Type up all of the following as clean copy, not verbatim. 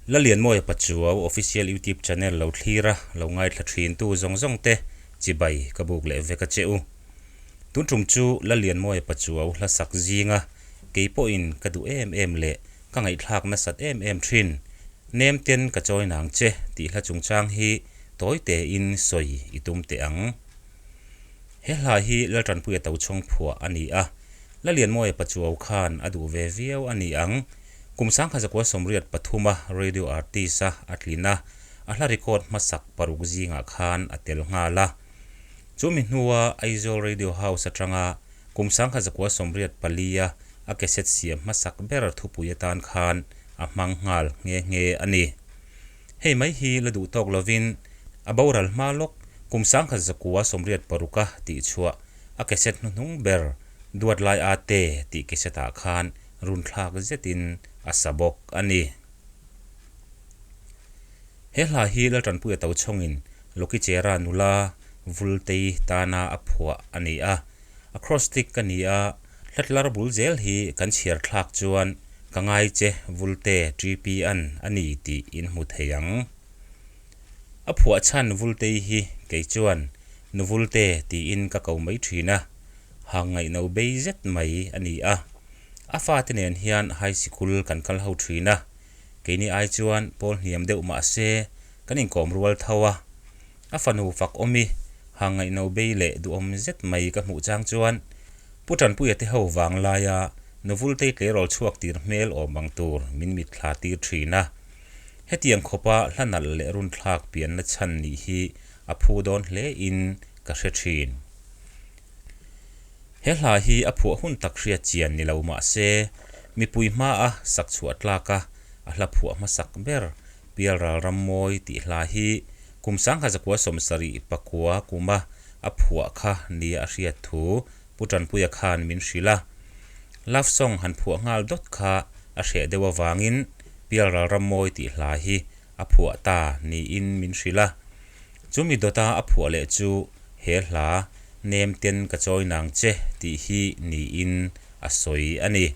Lalianmawia Pachuau Official YouTube Channel lo thlir a, lo ngaithla thin tu zawng zawng te chibai ka buk leh vek a che u. Tun tum chu Lalianmawia Pachuau hla sak zinga kei pawhin ka duh em em leh ka ngaihthlak nasat em em thin, Nem ten ka chawi nang che tih hla chungchang hi tawi tein sawi i tum teh ang. He hla hi Laltanpuia Tochhawng phuah a ni a, Lalianmawia Pachuau khan a duh ve viau a ni ang. Kum 1983 a radio artist a a tlin a, a hla record hmasak paruk zingah khan a tel nghal a. Chumi hnua Aizawl Radio House atanga kum 1984 a a cassette siam hmasak ber thupui atan khan a hmang nghal nghe nghe a ni. Hei mai hi la duh tawk lovin a boral hma lawk kum 1986 a tihchhuah a cassette hnuhnung ber Duat Lai A Te tih cassette ah khan runthlak zetin a sa bawk a ni. He hla hi Laltanpuia Tochhawngin Lokichera nula Vultei tana a phuah a ni a. Acrostic ka ni a, hlatlar bul zel hi kan chhiar thlak chuan ka ngai che Vulte TP-an a ni tih in hmu thei ang. A phuah chhan Vultei hi kei chuan Nu Vulte tiin ka ko mai thin a, hang ngaihno bei zet mai a ni a. A fate nen hian high sikul kan kal ho thin a, keini ai chuan pawl hniam deuh mah se kan inkawm rual tho a. A fanu fak awm i, hang ngaihno bei leh duhawm zet mai ka hmuh chang chuan Pu Tanpuia te ho vang laia Nuvultei tleirawl chhuak tir hmel awm ang tur min mitthla tir thin a. Hetiang khawpa hla nalh leh runthlak pianna chhan nih hi a phu dawn hle in ka hre thin. He hla hi a phuah hun tak hriat chian ni lo mah se, mipui hmaa sak chhuah tlaka a hla phuah hmasak ber Pialral Rammawi tih hla hi kum 1979 kuma a phuah kha nia a hriat thu Pu Tanpuia khan min hrilh a. Love song han phuah nghal dawt kha a hreh deuh avangin Pialral Rammawi tih hla hi a phuah ta niin min hrilh a. Chumi dawta a phuah leh chu he hla Nem ten ka chawi nang che tih hi niin a sawi a ni.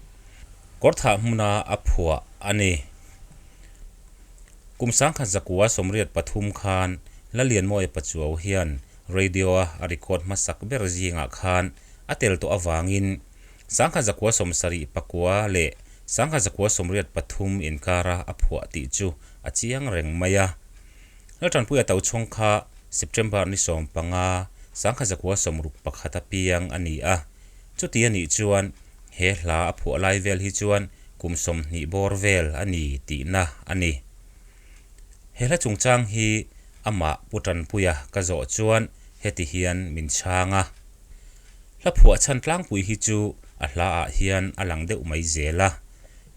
Kawrthah hmuna a phuah a ni. Kum 1983 khan Lalianmawia Pachuau hian radio-a a record hmasak ber zingah khan a tel tawh avangin 1979 leh 1983 inkara a phuah tih chu a chiang reng mai a. Laltanpuia Tochhawng kha September ni 15, 1961 a piang a ni a. Chuti a nih chuan he hla a phuah lai vel hi chuan kum 20 bawr vel a ni tihna a ni. He hla chungchang hi amah Pu Tanpuia ka zawh chuan heti hian min chhang a. Hla phuah chhan tlangpui hi chu a hlaah hian a lang deuh mai zel a.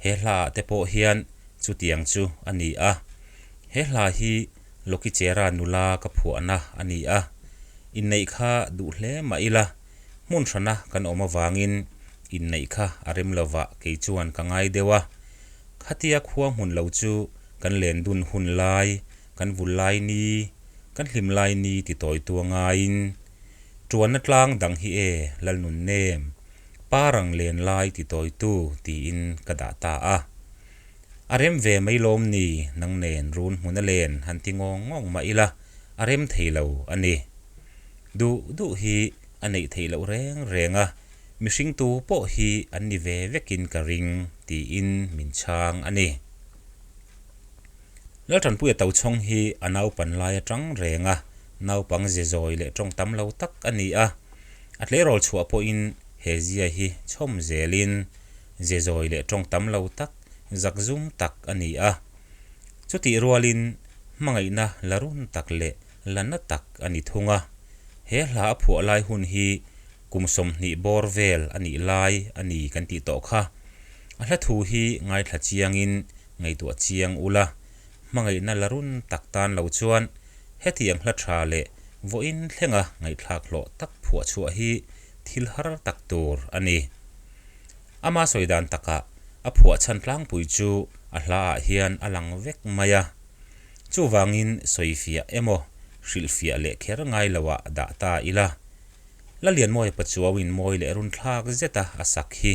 He hlaah te pawh hian chutiang chu a ni a. He hla hi Lokichera nula ka phuahna a ni a, inneih kha duh hle mah ila, hmun hrana kan awm avangin inneih kha a rem lovah kei chuan ka ngai deuh a. Khatia khua hmun lo chu kan len dun hun lai, kan vul lai ni, kan hlim lai ni ti tawi tu a ngaiin, Tuanna tlang dang hi e Lalnun nem, parang len lai ti tawi tu tiin ka dah ta a. A rem ve mai lawm ni, nang nen run hmun a len han ti ngawng ngawng mah ila, a rem thei lo a ni. Duh duh hi a neih theih loh reng reng a, mihring tu pawh hi an ni ve vekin ka ring tiin min chhang a ni. Laltanpuia Tochhawng hi a naupan lai atang reng a, naupang ze zawi leh tawng tam lo tak a ni a, a tleirawl chhuah pawhin he zia hi chhawm zelin Ze zawi leh tawng tam lo tak, zakzum tak a ni a. Chutih rualin hmangaihna la run tak leh la na tak a ni thung a. He hla a phuah lai hun hi kum 20 bawr vel a nih lai a ni kan tih tawh kha. A hla thu hi ngaithla chiangin ngaihtuah chiang ula, hmangaihna la run tak tan lo chuan hetiang hla tha leh vawiin thlenga ngaihthlak hlawh tak phuah chhuah hi thil har tak tur a ni. Ama sawi dan takah a phuah chhan tlangpui chu a hlaah hian a lang vek mai a. Chuvangin sawifiah emaw hrilhfiah leh kher ngai loah dah ta ila. Lalianmawia Pachuauin mawi leh runthlak zeta a sak hi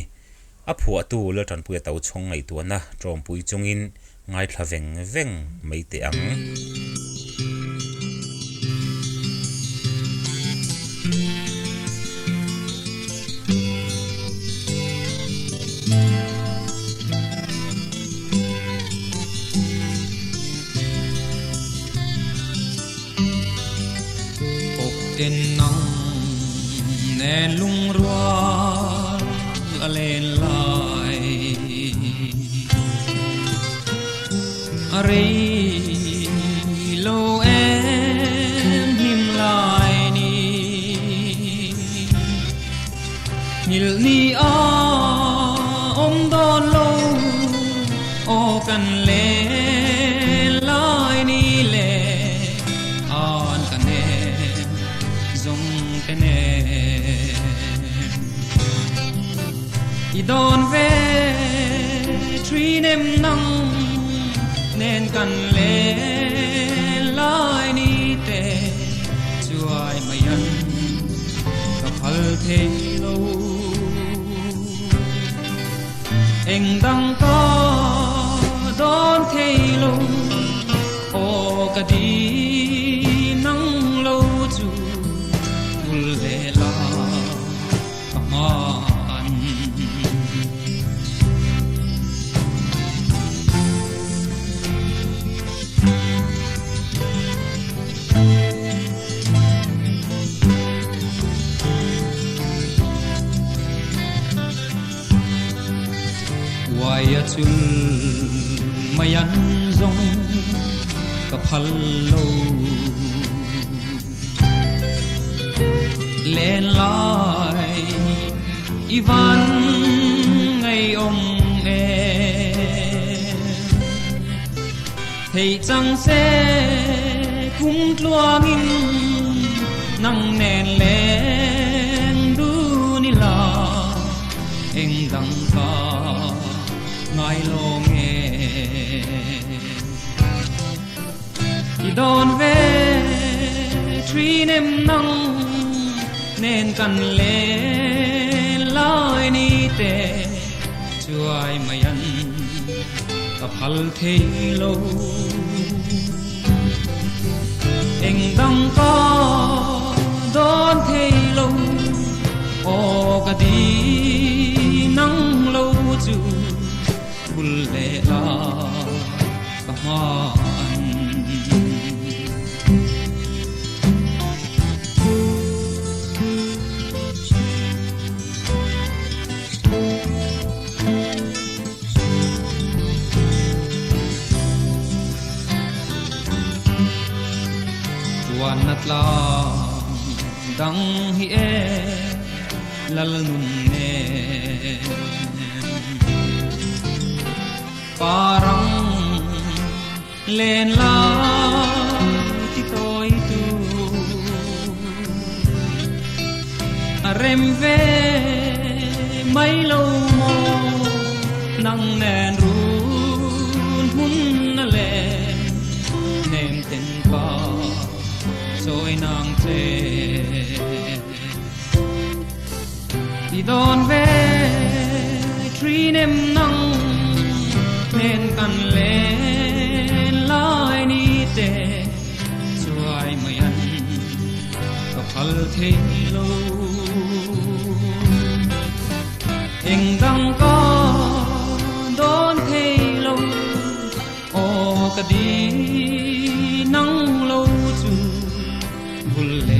a phuahtu Laltanpuia Tochhawng ngaihtuahna tawmpui chungin Ngaithla veng veng mai teh ang. Awk en nang nen lungrual a len lai A rei lo em hlim lai ni Nghilh ni a awm dawn lo aw kan len lai ni le an ka nem zawng te nen I dawn ve thin em nang nen kan len lai ni te chuai mai an ka phal thei lo eng dang ka dawn thei lo aw ka di nang lo chu bul ve la ka hman. Uaia chul mai an zawng ka phal lo Len lai i van ngei awm em Thei chang se kum tluangin nang nen leng dun ila eng dang ka ngai lo nge I dawn ve thin em nang nen kan len lai ni te chuai mai an ka phal thei lo eng dang ka dawn thei lo aw ka di nang lo chu bul leh la ka hman. Tuanna tlang dang hi e lal nun nen parang len lai ti toi tu a rem ve mai lo mo nang nen run hun na le nem ten pa soi nang che I dawn ve thin em nang nen kan len lai ni te chuai mai an ka phal thei lo eng dang ka dawn thei lo aw ka di nang lo chu bul le